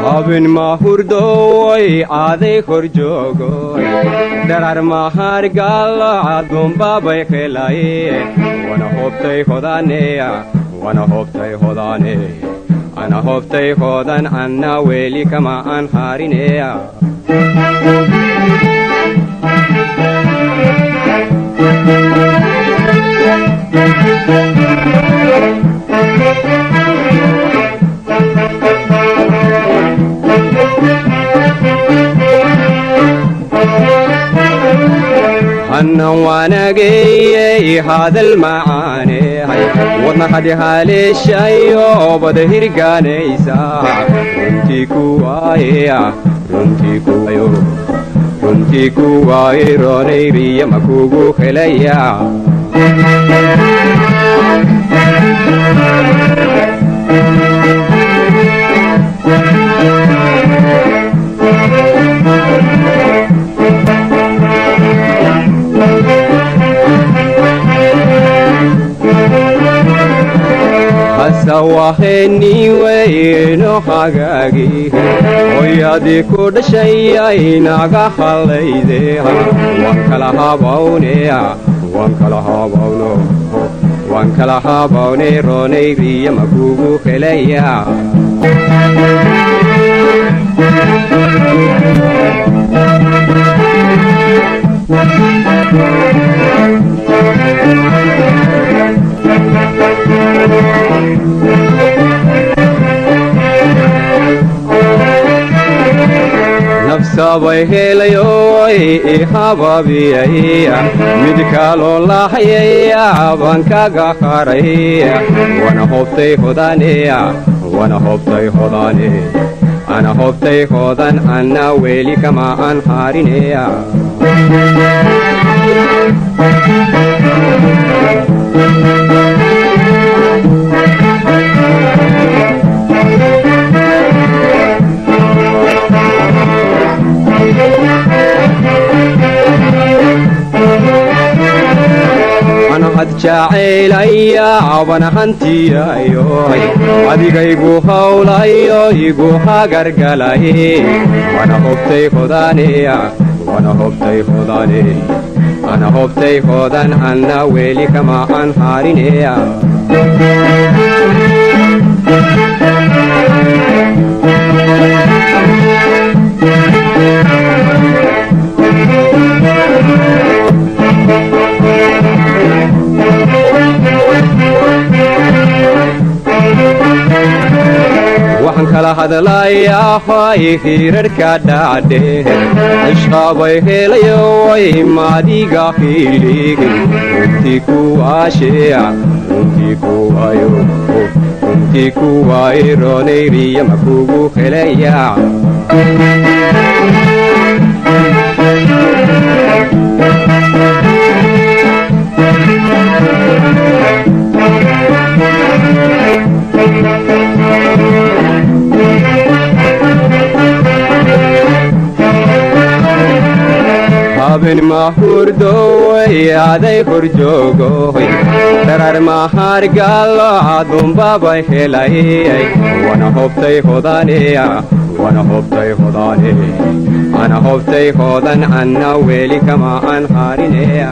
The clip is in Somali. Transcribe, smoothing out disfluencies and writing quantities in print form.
Habeen mahurdoy aaday kor joogoy dharar mahargal adumbabay helaye wana hobtay hodaneya wana hobtay hodane ana hobtay hodan anna weli kama aan harineya. Hannan waanageeyey hadal macaaney wadna hadi haleeshayo bada hirgaanaysa runtii kuwaayeya runtii kuwayo runtii kuwaaye roonayriya makugu helaya. Hasawaheni weyno hagaagi hoyadii ku dhashayay naga hallayde waan kala habawneya waan kala habawno waan kala habawne roonayriya makugu helaya. Nafsabay helayoy ihababiyay mid kaloo lahayaya baan kaga haray wana hobtay hodaneya wana hobtay hodane ana hobtay hodan anna weli kama aan harineya. Ana had jacaylaya wana hantiyayo adigaygu hawlayo igu hagargalay wana hobtay hodaneya wana hobtay hodane ana hobtay hodan anna weli kama aan harineya. Waxaan kala hadlayaa hay hirarka dhacdhe ishqabay helayoy maadiga hiligin runtii kuwaasheya runtii kuwayo runtii kuwaaye roonayriya makugu helaya. Habeen mahurdoy aaday kor joogoy dharar mahargal adumbabay helay wana hobtay hodaneya wana hobtay hodane ana hobtay hodan anna weli kama aan harineya.